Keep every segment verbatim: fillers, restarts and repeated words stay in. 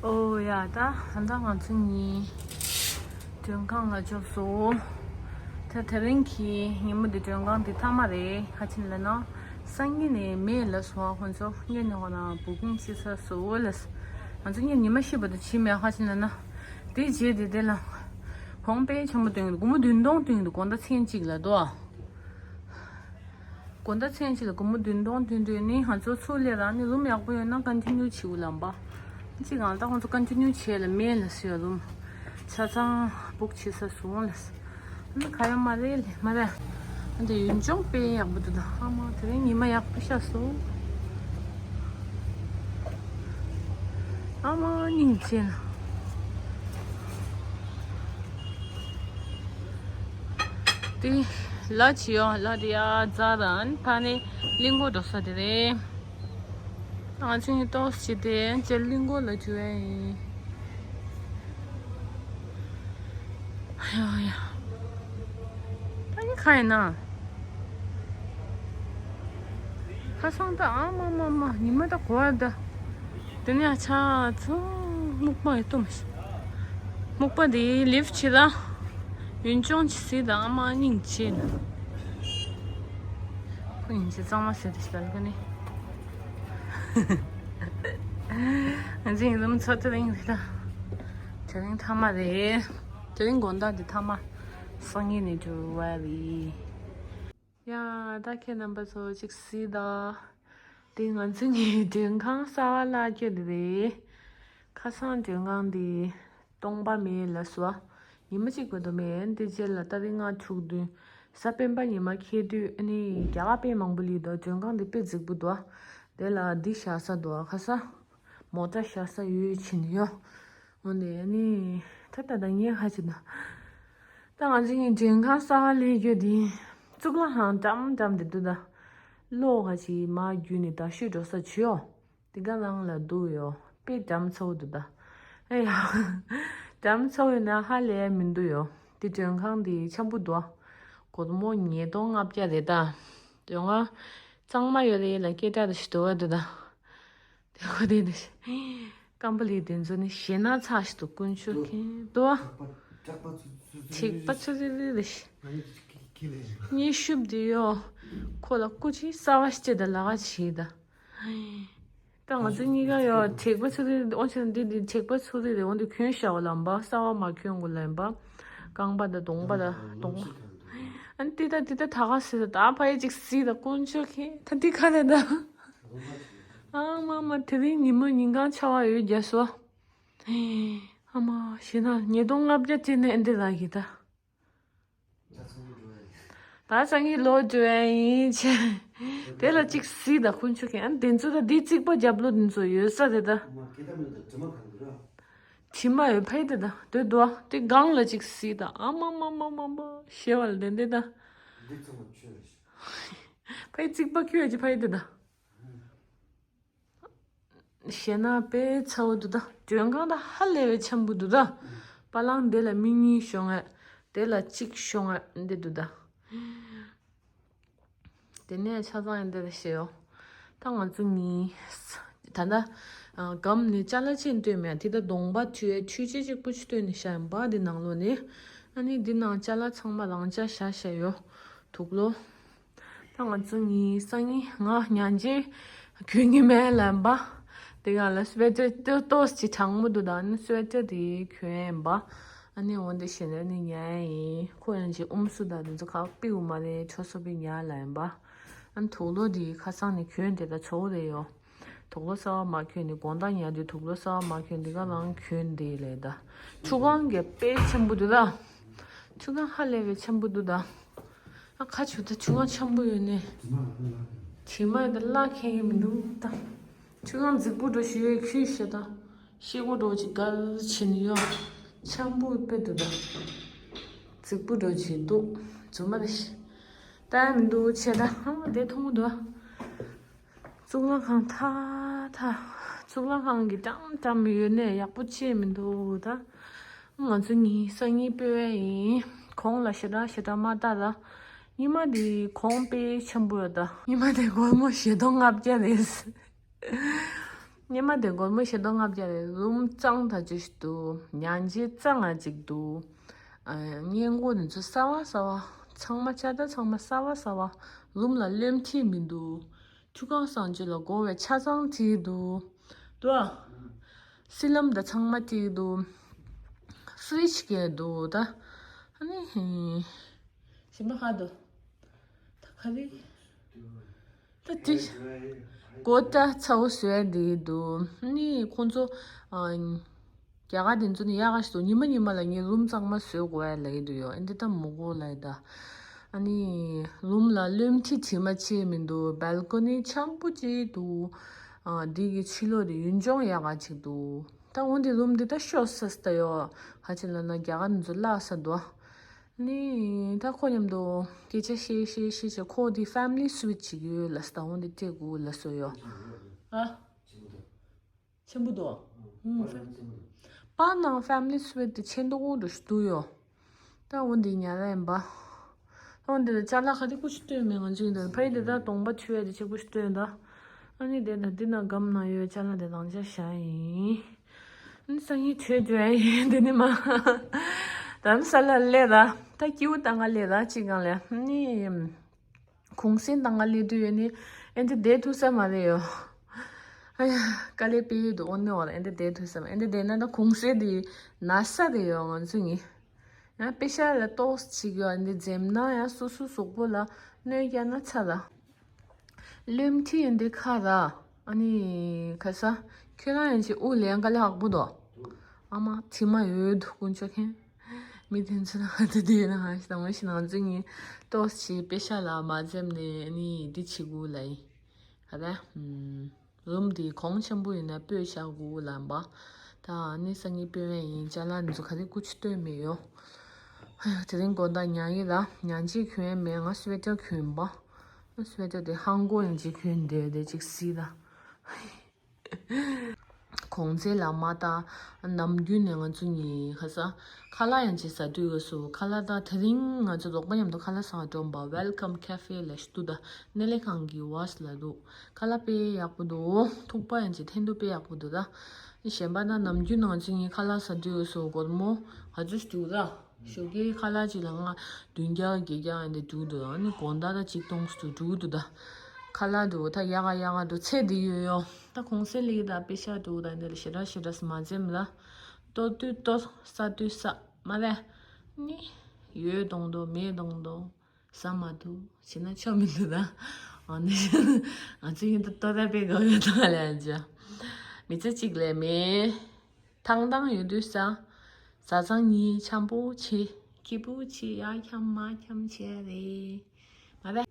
ཨོ་ཡ། ད་ད་ང་ཚོ་གཉིས་མགྲོན་ཁང་ལ་འབྱོར་སོང་། ད་དེ་རིང་གི་ཉིན་མོ་འདི་མགྲོན་ཁང་འདི་མཐའ་མ་རེད། ག་རེ་ཡིན་ལབ་ན་སང་ཉིན་ནས་མེད་ལབ་སོང་། ཁོང་ཚོ་སྔོན་ནས་ཁོ་ན་བུ་ཀིང་བྱེད་ཚར་སོང་ལབ། ང་ཚོ་གཉིས་ཉི་མ་ཤི་བར་དུ་བྱེད་མེད། ག་རེ་ཡིན་ལབ་ན་དེ་རྗེས་དེ་དེ་ལ་གོང་དཔེ་ཆེན་པོ་བཏོན་གྱི་འདུག་སྒོར་མོ་བདུན་སྟོང་བཏོན་གྱི་འདུག་སྒོར་མོ་ཚན་གཅིག་ལ་དོ། སྒོར་མོ་ཚན་གཅིག་ལ་སྒོར་མོ་བདུན་སྟོང་བཏོན་དུས་ནི་ང་ཚོ་ཚུར་སླེབས་རང་ནི་རུམ་ཡག་པོ་ཡོད་ན་ཀོན་ཊི་ནིའུ་བྱེད་དགོས་ལབ་པ། གཅིག་གང་ལྟར་ཁོང་ཚོ་ཀོན་ཊི་ནིའུ་བྱས་ལ་མེད་ལབ་སོང་། རུམ་ཆ་ཚང་བུག་བྱེད་ས་བཟོ་འོང་ལབ་སོང་། ཨ་ནི་ག་ཡོད་མ་རེད་ལབ་མ་རེད། ཨ་འདི་ཡུལ་ལྗོངས་དཔེ་ཡག་པོ་འདུག་ད་ཨ་མ་དེ་རིང་ཉི་མ་ཡག་པོ་ཤར་སོང་། ཨ་མ་སྙིང་རྗེ་ན། དེ་ལ་ཅི་ཡོང་ལ་དེ་ཡ་ཛ་རན་ཕ་ནི་གླིང་སྐོར་འགྲོ་ས་དེ་རེད། ང་ཚོ་གཉིས་ཏོག་ཙམ་བྱས་ཏེ་ཅེ་གླིང་སྐོར་ལ་འགྲོ་ཡ་ཡིན། ཡ་ཡ། ད་ནི་ག་ཡིན་ན། ཁ་སང་ད་ཨ་མ་མ་མ་ཉི་མ་ད་གོ་བ་ད། དེ་ནས་ཨ་ཆ་ཚོ་སྨུག་པ་ཡོད་དོ་མ་ཤི། སྨུག་པ་དེ་ལིབ་བྱེད་ད། ཡུན་ཅུང་ཅི་སྲིད་ད་ཨ་མ་སྙིང་རྗེ་ན། ཁོ་སྙིང་རྗེ་གཙང་མ་ཟེར་དེ་ཤི་བལ་ཀ་ནི། ང་ཚོ་ཡིན་ནམ་ཚོ་དེ་རིང་རེད་ད། དེ་རིང་མཐའ་མ་རེད། དེ་རིང་དགོང་དག་འདི་མཐའ་མ། སང་ཉིན་ནས་འགྲོ་བ་རེད། ཡ། ད་ཁྱེད་རྣམ་པ་ཚོ་ཅིག་གཟིགས་དང་། དེ་ང་ཚོ་གཉིས་མགྲོན་ཁང་གསར་པ་ལ་སྐྱོད་དེ་རེད། ཁ་སང་མགྲོན་ཁང་འདི་སྟོང་པ་མེད་ལབ་སོང་། ཉི་མ་གཅིག་བར་དུ་མེད། འདི་རྗེས་ལ་ཏ་རིག་ལྔ་དྲུག་བདུན། གཟའ་སྤེན་པ་ཉི་མ་འཁེལ་དུས་ཨ་ནི་རྒྱ་གར་དཔེ་མང་པོ་སླེབས་འདུག་མགྲོན་ཁང་འདི་དཔེ་རྫིག་པོ་འདུག་དེ་ལ་འདི་བཞག་ས་འདུག་ཁ་སང་མོ་ཊ་བཞག་ས་ཡོད་ཕྱིན་ཡོད། འོ་ནས་ཨ་ནི་ད་ད་ད་ངས་ཧ་ཅི་ན། ད་ང་ཚོ་གཉིས་མགྲོན་ཁང་གསར་པ་སླེབས་རྒྱུ་དེ། གཙུག་ལག་ཁང་འགྲམ་འགྲམ་དེ་འདུག་ད། གློག་ཁ་ཅིག་མར་བརྒྱུད་ནས་ད་ཤུལ་འགྲོ་ས་བྱོས་ཡོ། དེ་ག་ནང་ལ་འདུག་ཡོ། དཔེ་འགྲམ་ཚ་བོ་འདུག་ད། ཨེ་ཡ། འགྲམ་ཚ་བོ་ཡོད་ན་ཧ་ལས་མི་འདུག་ཡོ། དེ་མགྲོན་ཁང་དེ་འཆམ་པོ་འདུག་སྒོར་མོ་ཉིས་སྟོང་ལྔ་བརྒྱ་རེད་ད། དོན་ལྔ། གཙང་མ་ཡོད་རེད་ལ་སྐད་གྲགས་དེ་ཞིག་འདུག་བ་འདུག་ད། དེ་ཁོ་དེ་འདུག་སྐམ་པོ་ལི་དེ་ཚོ་ནི་ཞེ་ན་ཚ་ཞིག་འདུག་དཀོན་མཆོག་མཁྱེན་འདུག་བ། དྲེག་པ་ཚུ་ཚུ་ཚུ་དྲེག་པ་ཚུ་རེ་རེ་རེ་ཞིག་དངོས་ཤུབས་དེ་ཡོ། ཁོ་ལ་སྐུ་མཁྱེན་གསར་པ་ཞིག་བྱས་ད་ལ་ག་བྱེད་ད། ད་ང་ཚོ་གཉིས་ཀ་ཡོ་དྲེག་པ་ཚུ་རེ་རེ་འོ་ཆེ་འདི་འདི་དྲེག་པ་ཚུ་རེ་རེ་འོ་འདི་གྱོན་ཤག་ལམ་པ་གསར་པ་མ་གྱོན་དགོས་ལམ་པ། རྐང་པ་དང་གདོང་པ་དང་གདོང་པ། ཨ་ནི་ཏི་ད་ཏི་ད་ད་ག་སི་ད་ད་ཕ་ཡི་ཅིག་སི་ད་དཀོན་མཆོག་མཁྱེན་ད་འདི་ག་རེ་ད། ཨ་མ་མ་དེ་རིང་ཉི་མ་ཉིན་གང་ཆར་པ་ཡོད་རྒྱ་སོ། ཨ་མ་ཞེ་ན་ཉིས་སྟོང་ལྔ་བརྒྱ་བྱས་ནས་འདི་རག་གི་ད། ད་སང་ཉིན་ལོག་འགྲོ་ཡ་ཡིན་ཆེ། དེ་ལ་ཅིག་སྲིད་ད་དཀོན་མཆོག་མཁྱེན། ཨ་དེ་ཚོ་ད་འདི་རྩིག་པ་རྒྱབ་ལོགས་དེ་ཚོ་ཡོད་ས་རེད་ད། དྲི་མ་ཡོད་ཕ་ཡི་དེ་ད་དེ་འདུག་ཨ། དེ་སྒང་ལ་ཅིག་སྲིད་ད། ཨ་མ་མ་མ་མ་མ་ཞེས་པ་ལ་དེ་འདི་ད། ཕ་ཡི་རྩིག་པ་ཁྱོད་ཀྱི་ཕ་ཡི་དེ་ད། ཞེ་ན་དཔེ་ཚ་བོ་འདུག་ད། མགྲོན་ཁང་ད་ཧ་ལས་པའི་འཆམ་པོ་འདུག་ད། པ་ལང་དེ་ལ་མི་གཉིས་ཤོང་ངས། དེ་ལ་གཅིག་ཤོང་ངས་འདི་འདུག་ད། དེ་ནས་ཆ་ཚང་ཡང་འདི་ལ་ཞེས་ཡོ། ད་ང་ཚོ་གཉིས། ད་ལྟ་སྒམ་ནས་ཅ་ལག་ཅིག་བཏོན་མེད་དེ་ད་གདོང་པ་འཁྲུད་འཁྲུད་ཆས་གཅིག་པུ་ཅིག་བཏོན་ནས་བཞག་ཡིན་པ་འདི་ནང་ལོགས་ནས། ཨ་ནི་འདི་ནང་ཅ་ལག་ཚང་མ་རང་འཇགས་བཞག་བཞག་ཡོ། དུག་ལོག་ད་ང་ཚོ་གཉིས་སང་ཉིན་ང་ཉལ་ཆས་གྱོན་གྱི་མེད་ལབ་པ། དེ་ག་ལ་སུ་ཝེ་ཊར་ཏོག་ཙམ་ཅིག་གྲང་མོ་འདུག་ད་ནི་སུ་ཝེ་ཊར་དེ་གྱོན་ཡིན་པ། ཨ་ནི་འོན་ཏེ་ཞེ་ན་ནི་ཉལ་ཡིན། ཁོ་ཡང་ཅིག་ཨུམ་སུ་དང་དེ་ཚོ་ཁག་པིའུ་མ་རེད། ཁྲོ་སོ་པི་ཉལ་ལ་ཡིན་པ། ཨ་ནི་དུག་ལོག་དེ་ཁ་སང་ནས་གྱོན་དེ་ད་ཚོ་བོ་རེད་ཡོ། དུག་ལོག་གསར་པ་མ་གྱོན་ནས་དགོང་དག་ཉལ་དུས་དུག་ལོག་གསར་པ་མ་གྱོན་དེ་ག་རང་གྱོན་དེ་ལས་ད། ཆུ་ཁང་གི་དཔེ་ཆེན་པོ་འདུག་ད། ཆུ་ཁང་ཧ་ལས་པའི་ཆེན་པོ་འདུག་ད། ཨ་ཁ་ཆུ་ད་ཆུ་ཁང་ཆེན་པོ་ཡོད་ནས། དྲི་མ་ཡོད་ད་ལག་ཁེལ་གི་མི་འདུག་ད། ཆུ་ཁང་རྫིག་པོ་འགྲོ་ཞིག་ཡོད་ཁྱོད་ཤེས་ད། ཤེས་གོ་འགྲོ་ཅིག་གལ་ཆེན་ཡོད། ཆེན་པོ་དཔེ་འདུག་ད། རྫིག་པོ་འགྲོ་ཅིག་འདུག་རྫུན་མ་རེད་ཤི། ད་མི་འདུག་ཆེ་ད་ཧ་མ་དེ་མཐོང་གི་འདུག་ཨ། གཙུག་ལག་ཁང་ཐ་ཐ། གཙུག་ལག་ཁང་གི་འགྲམ་འགྲམ་ཡོད་ནས་ཡག་པོ་ཅིག་མི་འདུག་ད། ང་ཚོ་གཉིས་སང་ཉིན་སྤོ་བ་ཡིན། གོང་ལ་ཞེ་དྲག་ཞེ་དྲག་མ་ལྟ་ད། ཉི་མ་འདི་གོང་དཔེ་ཆེན་པོ་ཡོད་ད། ཉི་མ་དེ་སྒོར་མོ་བཞི་སྟོང་ལྔ་བརྒྱ་རེད། ཉི་མ་དེ་སྒོར་མོ་བཞི་སྟོང་ལྔ་བརྒྱ་རེད། རུམ་གཙང་དག་ཅིག་འདུག་ཉལ་ཆས་གཙང་ང་ཅིག་འདུག་ཨ། སྔས་མགོ་དེ་ཚོ་གསར་བ་གསར་བ། ཚང་མ་ཆ་ད་ཚང་མ་གསར་བ་གསར་བ། རུམ་ལ་རློན་ཐིག་མི་འདུག་ཆུ་ཁང་སང་ཅིག་ལ་སྒོ་བའི་ཆ་ཚང་བྲིས་འདུག་འདུག་ཨ། སི་ལམ་ད་ཚང་མ་བྲིས་འདུག་ཕི་རིཇ་གས་འདུག་ད་ཨ་ནི། ཞིམ་པ་ཧ་འདུག་ད་ག་རེ། ད་དེ། གོ་ད་ཚ་བོ་བཟོས་འདི་འདུག་ནི་ཁོང་ཚོ། ཨ། རྒྱ་གར་དེ་ཚོ་ནི་ཡག་ག་ཞིག་འདུག་ཉི་མ་ཉི་མ་ལ་ངའི་རུམ་གཙང་མ་བཟོས་དགོས་ཡ་ལབ་ཀྱི་འདུག་ཡོ། ཨེ་འདི་ད་མི་དགོས་ལབ་ཡི་ད། ཨ་ནི། རུམ་ལ་རློན་ཐིག་དྲི་མ་ཆད་མི་འདུག་བལ་ཀོ་ནི་འཆམ་པོ་ཅིག་འདུག་ཨ། འདི་གི་ཕྱི་ལོགས་དེ་ཡུལ་ལྗོངས་ཡག་ག་ཅིག་འདུག་ད་འོ་འདི་རུམ་འདི་ད་ཤོ་སས་ད་ཡོ། ཧ་ཅི་ལ་ན་རྒྱ་གར་འདི་ཚོ་ལྷག་ས་འདུག་ནི་ད་ཁོ་མཉམ་དུ་སྐད་ཆ་བཤད་བཤད་བཤད་བྱས་ཁོ་དེ་ཕེ་མི་ལི་སུ་ཝིཊ་ཅིག་ཡོད་ལབ་སོང་། འོ་འདི་སྤྲད་དགོས་ལབ་སོང་ཡོ། ཨ། ཆེན་པོ་འདུག་ཨུམ། པ་ནང་ཕེ་མི་ལི་སུ་ཝིཊ་དེ་ཆེ་མདོག་འདྲ་ཞིག་འདུག་ཡོ། ད་འོ་འདི་ཉར་ཡིན་པ། ད་འོ་འདི་ལ་ཅ་ལག་ག་དེ་ཀུ་ཤུ་སྟོན་མེད། ང་ཚོ་ཡིན་ད་ཕ་ཡི་དེ་ད་གདོང་པ་ཆུ་ཡ་དེ་ཆེ་ཀུ་ཤུ་སྟོན་ད། ཨ་ནི་དེ་ད་འདི་ན་སྒམ་ན་ཡོད་ཅ་ལག་དེ་དང་ཅ་བཞག་ཡིན། ཨ་ནི་སང་ཉིན་བྲོས་འགྲོ་ཡ་ཡིན་འདི་ནི་མ། ད་ནི་ས་ལ་སླེབས་ད། ད་སྐྱིད་པོ་ད་ང་སླེབས་ད་ཅི་གང་ལས་ཨ་ནི། གུང་སེང་ད་ང་སླེབས་དུས་ཡོད་ནི་ཨེ་འདི་བསྡད་ཐུབ་ས་མ་རེད་ཡོ། ཨ་ཡ། དཀའ་ལས་དཔེ་ཡོད་འདུག་འོ་ནི་འོ་ཨེ་འདི་བསྡད་ཐུབ་ས་མ། ཨེ་འདི་བསྡད་ན་ད་གུང་སེང་དེ་ན་ས་རེད་ཡོ་ང་ཚོ་ནི། ཡང་པེ་ཤ་ལ་ཏོག་ཙམ་ཅིག་ཡོད། འདི་འཛེམ་ན་ཡང་སོ་སོའི་གཟུགས་པོ་ལ་གནོད་བསྐྱལ་ན་ཚར་ལ། རློན་ཐིག་འདི་ཁ་ར། ཨ་ནི་ཁ་ས། ཁྱོད་རང་ཡང་ཅིག་དབུགས་ལེན་ག་ལེ་ཧག་པོ་འདུག་ཨ་མ་དྲི་མ་ཡོད་འདུག་དཀོན་མཆོག་མཁྱེན། མི་དེ་ཚོ་ལ་ཧ་ཏུ་དེ་ན་ཧ་ཞི་དང་མ་ཞི་ང་ཚོ་གཉིས་ཏོག་ཙམ་པེ་ཤ་ལ་མ་འཛེམ་ནས་ཨ་ནི་འདི་བྱེད་དགོས་ལ་ཡིན། ཧ་ད། རུམ་དེ་གོང་ཆེན་པོ་ཡིན་ན་སྤོས་བཞག་དགོས་ལབ་པ། ད་ཨ་ནི་སང་ཉིན་སྤོས་ཡས་ཡིན། ཅ་ལག་འདི་ཚོ་ག་རེ་ཀུ་ཅི་སྟོན་མེད་ཡོ། ཧ་ཡ་དེ་རིང་དགོང་དག་ཉལ་གི་ལ་ཉལ་ཆས་གྱོན་ཡས་མེད། ང་སུ་ཝེ་ཊར་གྱོན་པ། སུ་ཝེ་ཊར་དེ་ཧང་གོ་ཡིན་ཅིག་གྱོན་བསྡད་དེ་ཅིག་སྲིད་ད། གོང་ཚད་ལ་མ་ལྟ། ནམ་རྒྱུན་ནས་ང་ཚོ་གཉིས་ཁ་ས་ཁ་ལག་ཡང་ཅིག་ཟ་དུས་སྐབས་སུ་ཁ་ལག་ད་དེ་རིང་ང་ཚོ་རོགས་པ་མཉམ་དུ་ཁ་ལག་ཟ་བར་འགྲོ་བ་Welcome Cafe ལ་ཞུ་ད་སྣེ་ལེན་ཁང་གི་ཝཱས་ལ་འདུག་ཁ་ལག་དཔེ་ཡག་པོ་འདུག་ཐུག་པ་ཡང་ཅིག་འཐེན་ཐུབ་དཔེ་ཡག་པོ་འདུག་ད་གཞན་པ་ད་ནམ་རྒྱུན་ང་ཚོ་གཉིས་ཁ་ལག་ཟ་དུས་སྐབས་སུ་སྒོར་མོ་ག་ཚོད་ཞུ་ད། ཞོགས་ཀའི་ཁ་ལག་གཅིག་ལ་ང་བདུན་བརྒྱ་བརྒྱད་བརྒྱ་ཡན་དེ་འགྲོ་འདུག་ཨ་ནི་དགོང་དག་ད་གཅིག་སྟོང་ཙམ་འགྲོ་འདུག་ད་ཁ་ལག་འདུག་ད་ཡག་ག་ཡག་ག་འདུག་ཚད་འདི་ཡོད་ཡོ། ད་གོང་ཚད་ལེགས་ད་པེ་ཤ་འདུག་ད་འདི་ལ་ཞེ་དྲག་ཞེ་དྲག་མ་འཛེམ་ལ། ལྟོ་དུས་ལྟོ་ཟ་དུས་ཟ་མ་རེད། ནི་ཡོད་གཏོང་དོ་མེད་གཏོང་དོ་ཟ་མ་འདུག་བྱས་ན་ཆོ་མི་འདུག་ད། ཨ་ནི་ང་ཚོ་ཡིན་ད་ལྟོ་ད་དཔེ་དགའ་ཡོད་ད་ལས་ཨ་ཅག་མི་ཚེ་གཅིག་ལས་མེད། ཐང་ཐང་ཡོད་དུས་ས། བཟའ་ཚང་གཉིས་འཆམ་པོ་བྱེད། སྐྱིད་པོ་བྱེད། ཡ་འཁྱམ་མ་འཁྱམ་བྱེད་རེད། མ་རེད།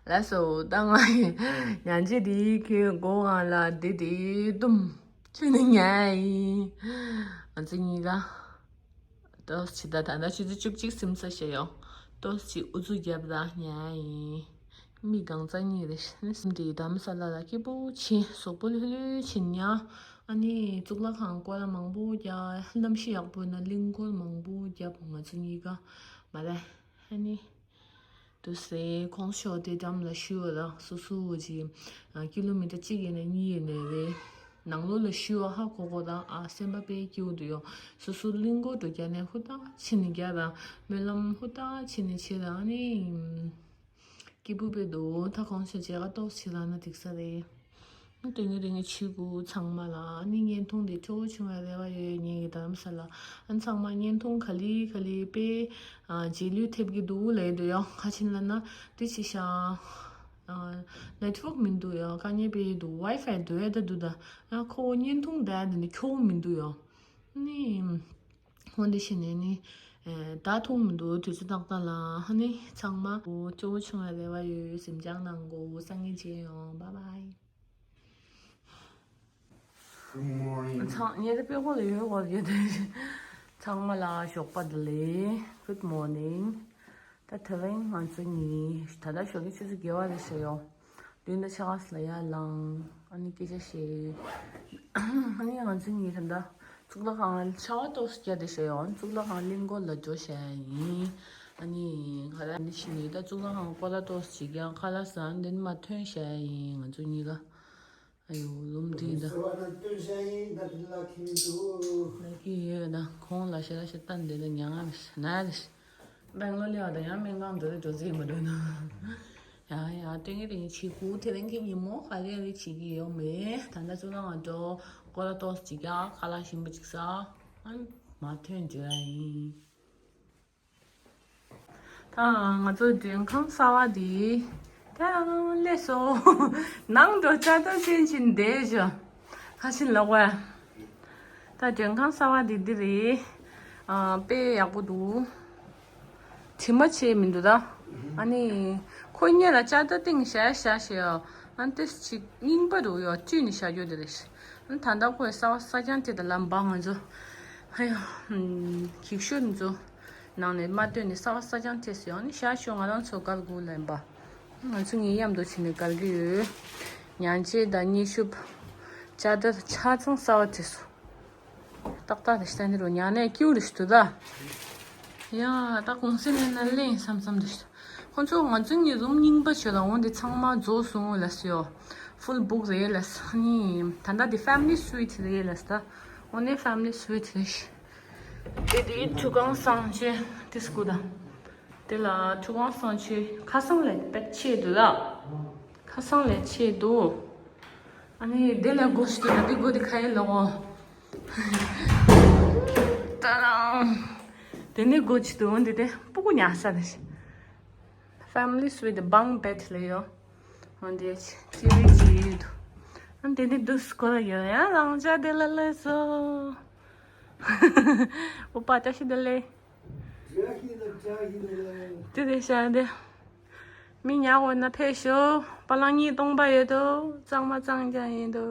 ལགས་སོ་ད་ང་ཡི་ཉལ་ཆས་འདི་ཁྱོད་མགོ་གང་ལ་འདི་འདི་བཏུམ། ཁྱོད་ནི་ཉལ་ཡིན། ང་ཚོ་གཉིས་ཀ་ཏོག་ཙམ་ད་ད་ལྟ་ཆུ་ཚོད་བཅུ་གཅིག་ཟིན་ཚར་ཤག་ཡོ། ཏོག་ཙམ་ཨུ་ཚུགས་རྒྱབ་ད་ཉལ་ཡིན། མི་གང་ཙམ་གཉིས་རེད། ནི་སེམས་དེ་དྷ་རམ་ས་ལ་ལ་སྐྱིད་པོ་ཕྱིན། གཟུགས་པོ་ལྷོད་ལྷོད་ཕྱིན་ཡ། ཨ་ནི་གཙུག་ལག་ཁང་སྐོར་ར་མང་པོ་རྒྱབ། གནམ་གཤིས་ཡག་པོ་ཡིན་ན་གླིང་སྐོར་མང་པོ་རྒྱབ་ང་ཚོ་གཉིས་ཀ་མ་རེད། ཨ་ནི་དུ་སེ་ཁོང་ཤོག་དེ་འགྲམ་ལ་ཤུ་བ་ལ་སོ་སོ་གི་ཀི་ལོ་མི་ཊར་གཅིག་ཡིན་ན་གཉིས་ཡིན་ནའི་རེད། ནང་ལོགས་ལ་ཤུ་བ་ཧ་གོ་གོ་དང་ཨ་སེམས་པ་དཔེ་སྐྱིད་པོ་འདུག་ཡོ། སོ་སོ་གླིང་སྐོར་འགྲོ་རྒྱ་ནས་ཧུར་ཐག་ཕྱིན་ནས་རྒྱ་དང་སྨོན་ལམ་ཧུར་ཐག་ཕྱིན་ནས་བྱེད་དང་ཨ་ནི། སྐྱིད་པོ་དཔེ་འདུག་ད་གོང་ཆེ་མཇལ་ཁ་ཏོག་ཙམ་ལ་ན་འགྲིག་ས་རེད། ཨ་དེ་ངའི་རིང་གི་ཆུ་གུ་ཚང་མ་ལ་ཨ་ནི་བརྙན་ཐུང་འདི་སྤྲོ་བོ་བྱུང་བའི་རེ་བ་ཡོད། ངེད་ཀྱི་དྷ་རམ་ས་ལ་ཨ་ཚང་མ་བརྙན་ཐུང་ག་ལེ་ག་ལེ་དཔེ་རྗེས་ལུས་ཐེབས་ཀྱི་འདུག་ལབ་འདུག་ཡོ། ག་ཅི་ལབ་ན་དེ་ཅི་ཤ་ནེཊ་ཝརཀ་མི་འདུག་ཡོ། དཀའ་ངལ་དཔེ་འདུག་ཝའི་ཕའི་འདུག་ཨེ་ད་འདུག་ད་ཨ་ཁོ་བོ་བརྙན་ཐུང་འདྲ་འདི་ནི་ཁྱོ་བོ་མི་འདུག་ཡོ། ནི། འོ་འདི་བྱས་ནས་ནི། ཨེ། ད་མཐོང་མི་འདུག་དུས་ཚོད་ཏག་ཏག་ལ་ཧ་ནི་ཚང་མ་སྤྲོ་བོ་བྱུང་བའི་རེ་བ་ཡོད། གཟིམ་འཇག་གནང་གོ་སང་ཉིན་མཇལ་ཡོང་། བྷའི་བྷའི། Good morning. ཚང་ངེད་ཀྱི་དཔེ་ཁོ་ལ་ཡོད་གོ་ཡོད་དེ། ཚང་མ་ལ་ཞོགས་པ་བདེ་ལེགས། Good morning. ད་དེ་རིང་ང་ཚོ་གཉིས་ད་ལྟ་ཞོགས་ཀྱི་ཆུ་ཚོད་བརྒྱད་པ་རེད་ཤག་ཡོ། མདུན་དུ་ཕྱག་ལ་ཡར་ལངས། ཨ་ནི་སྐད་ཆ་བཤད། ཨ་ནི་ང་ཚོ་གཉིས་ད་ལྟ་གཙུག་ལག་ཁང་ལ་ཆར་པ་ཏོག་ཙམ་བརྒྱབ་བསྡད་ཤག་ཡོ། གཙུག་ལག་ཁང་གླིང་སྐོར་ལ་འགྲོ་བཞག་ཡིན། ཨ་ནི་ང་རང་ནི་ཕྱིན་ནས་ད་གཙུག་ལག་ཁང་སྐོར་ལ་ཏོག་ཙམ་ཅིག་ཀྱང་ཁ་ལག་ཟ་འདི་ནས་མར་ཐོན་བཞག་ཡིན་ང་ཚོ་གཉིས་ཀ། ཨ་ཡོ་ལུམ་དྲིན་ད། ལ་ཀི་ཡོད་ད་ཁོང་ལ་ཤ་ལ་ཤ་བཏང་འདི་ལ་ཉང་ང་ན་རེ། སྦེང་ལོར་ལས་བ་དང་ཡང་སྨན་ཁང་འགྲོ་རེ་འགྲོ་ཟིག་མ་འགྲོ་ན། ཡ་ཡ་ཏྲེང་ངེ་ཏྲེང་ངེ་བྱེད་དགོས་དེ་རིང་གི་ཉིན་མོ་ག་རེ་རེ་བྱེད་ཀྱི་ཡོད་མེད་ད་ལྟ་ཚོ་ལ་ང་འགྲོ་ཀོ་ལ་ཏོག་ཅིག་ཡ་ཁ་ལག་ཞིམ་པོ་ཅིག་ཟ་ཨ་མ་ཐོན་འགྲོ་ཡ་ཡིན། ད་ང་ཚོ་མགྲོན་ཁང་གསར་བ་འདི་ད་སླེབས་སོང་། ནང་དུ་བཅའ་སྟོན་ཅན་ཅིག་འདས་ཤོག་ཁ་ཆེན་ལོག་པ། ད་མགྲོན་ཁང་གསར་བ་འདི་འདི་རེད། ཨ་དཔེ་ཡག་པོ་འདུག་དྲི་མ་ཆེ་མི་འདུག་ད། ཨ་ནི་ཁོ་གཉིས་ལ་བཅའ་སྟོན་བཞག་བཞག་ཞེས་ཨ་ཏི་ཅིག་རྙིང་པ་འདུག་ཡོད་བཅུད་ནས་བཞག་རྒྱུ་དེ་རེད། ཨ་ད་ལྟ་ཁོས་གསར་བ་གསར་རྐྱང་དེ་དང་ལམ་བ་ང་ཚོ་ཧ་ཡོ་གིག་ཤོད་ཚོ། ནང་ནས་མ་བཏོན་ནས་གསར་བ་གསར་རྐྱང་ཐེབས་སོང་ནི་ཤ་ཤོ་ང་རང་ཚོ་དཀར་དགུ་ལེན་པ། ང་ཚོ་ངའི་མཉམ་དུ་ཕྱིན་ནས་དཀར་གི་ཡོད། ཉང་ཆེ་དང་ཉི་ཤུབ། ཅ་དར་ཆ་ཚང་གསར་བ་ཐེབས་སོང་། ཏག་ཏག་རེ་ཤ་ནི་རོ་ཉང་ནས་ཀྱུ་རེ་ཤ་དུ་ད། ཡ་ད་གུང་སེང་ནས་ན་ལེན་བསམ་བསམ་རེ་ཤ། ཁོང་ཚོ་ང་ཚོ་ངའི་རུམ་རྙིང་པ་བྱོས་ལ་འོང་དེ་ཚང་མ་རྫོགས་སོང་ལ་སོ། ཧྥུལ་བུག་རེད་ལ་སོ་ནི། ད་ལྟ་དེ་ཕེ་མི་ལི་སུ་ཝིཊ་རེད་ལ་སོ། འོ་ནི་ཕེ་མི་ལི་སུ་ཝིཊ་རེད་ཤ། དེ་དེའི་ཁྲུ་གང་སང་ཆེ་དེ་སྐུ་དང་། དེ་ལ་ཁྲུ་གང་སང་ཆེ་ཁ་སང་ལས་པད་ཆེ་འདུག་ལ། ཁ་སང་ལས་ཆེ་འདུག་ཨ་ནི་དེ་ལ་སྒོ་ཞིག་འདུག་ལ་དེ་སྒོ་དེ་ཁ་ཡེ་ལོག་འོ། ཏ་རང་། དེ་ནི་སྒོ་ཅིག་འདུག་འོ་འདི་དེ་སྤུ་གུ་ཉག་ས་རེད། ཕེ་མི་ལི་སུ་ཝིཊ་བང་བེད་ལ་ཡོད། འོ་འདི་ཅི་རིགས་ཅི་ཡོད་འདུག་ཨ་ནི་དེ་ནི་འདུག་སྐོར་ཡོད་ཡང་རང་ཅག་དེ་ལ་ལས་སོ། ཨོ་པ་བཀྲ་ཤིས་བདེ་ལེགས། དེ་རེད་ཤག་དེ། མི་ཉག་འོ་ན་ཕེབས་ཤོག་པ་ལང་གཉིས་སྟོང་པ་ཡོད་དོ། གཙང་མ་གཙང་རྐྱང་ཡིན་དོ།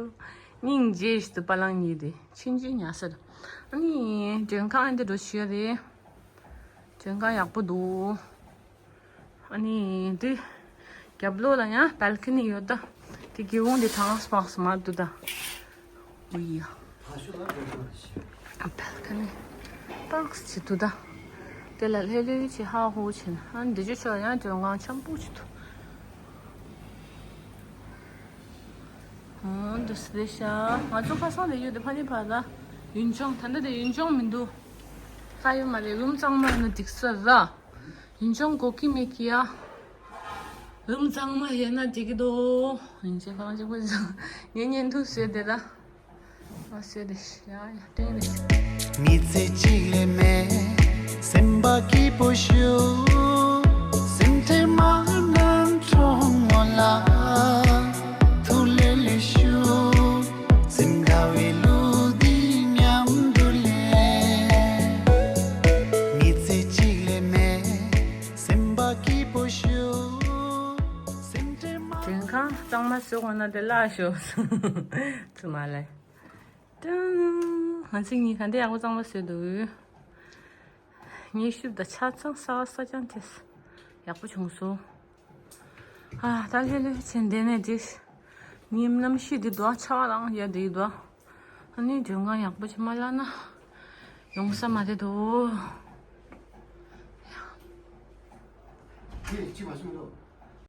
སྙིང་རྗེ་ཞིག་ཏུ་པ་ལང་གཉིས་དེ་ཕྱིན་ཅི་ཉག་ཟེར། ཨ་ནི་མགྲོན་ཁང་ཨ་འདི་འགྲོ་ཤོད་རེད། མགྲོན་ཁང་ཡག་པོ་འདུག་ཨ་ནི་འདི་རྒྱབ་ལོགས་ལ་ཡང་བལ་ཀ་ནི་ཡོད་ད། དེ་སྒེའུ་ཁུང་འདི་ཐང་སྤགས་མ་འདུག་ད། ཨུ་ཡ། བལ་ཀ་ནི་སྤགས་ཅིག་འདུག་ད། དེ་ལ་ལྷོད་ལྷོད་ཅིག་ཧ་ཧུ་བྱས་ན་ཨ་འདི་ཅོ་ཆོ་ཡང་མགྲོན་ཁང་ཆེན་པོ་ཅིག་འདུག་ཨོ་འདུག་སེ་རེད་ཤག་ང་ཚོ་ཁ་སང་དེ་ཡོད་དེ་ཕ་ནི་ཕ་ལ་ཡུན་ཅོང་ད་ལྟ་དེ་ཡུན་ཅོང་མི་འདུག་ད་ཡོད་མ་རེད། རུམ་གཙང་མ་ཡིན་ན་འགྲིག་ས་ར། ཡུན་ཅོང་གོ་གི་མེད་ཀི་ཡ། རུམ་གཙང་མ་ཡོད་ན་འགྲིག་གི་འདུག་ཡིན་ཅེ་གང་ཅེ་པོ་ཟ། ངས་བརྙན་ཐུང་བཟོས་དེ་ད། ཨ་བཟོས་དེ་ཡ་ཡ་སྟོན་དེ། མི་ཚེ་གཅིག་ལས་མེད་སེམས་པ་སྐྱིད་པོ་ཞུ། སེམས་ཁྲལ་མ་གནང་གྲོགས་མོ་ལ། ཐུགས་ལས་ལས་ཞུ། སེམས་དགའ་བའི་ལུས་འདི་མཉམ་དུ་ལས། མི་ཚེ་གཅིག་ལས་མེད་སེམས་པ་སྐྱིད་པོ་ཞུ། སེམས་ཁྲལ་མ། མགྲོན་ཁང་གཙང་མ་བཟོ་དགོས་ན་དེ་ལ་ཞོག་ཚུ་མ་ལས། ཏང་། ང་ཚོ་གཉིས་ག་འདྲ་ཡག་པོ་གཙང་མ་བཟོས་འདུག་ངའི་ཤུབས་དང་ཆ་ཚང་གསར་པ་གསར་རྐྱང་དེ་ཡག་པོ་བྱུང་སོང་། ཨ་ད་ལྷོད་ལྷོད་བྱས་འདི་ནས་འགྲིག་ངའི་རྣམ་ཤེས་འདི་འདུག་ཆ་བ་རང་ཡ་འདི་འདུག་ཨ་ནི་མགྲོན་ཁང་ཡག་པོ་ཅིག་མ་ལབ་ན་ཡོང་ས་མ་རེད་དོ། ཁྱེད་ཅི་བ་སུ་འདུག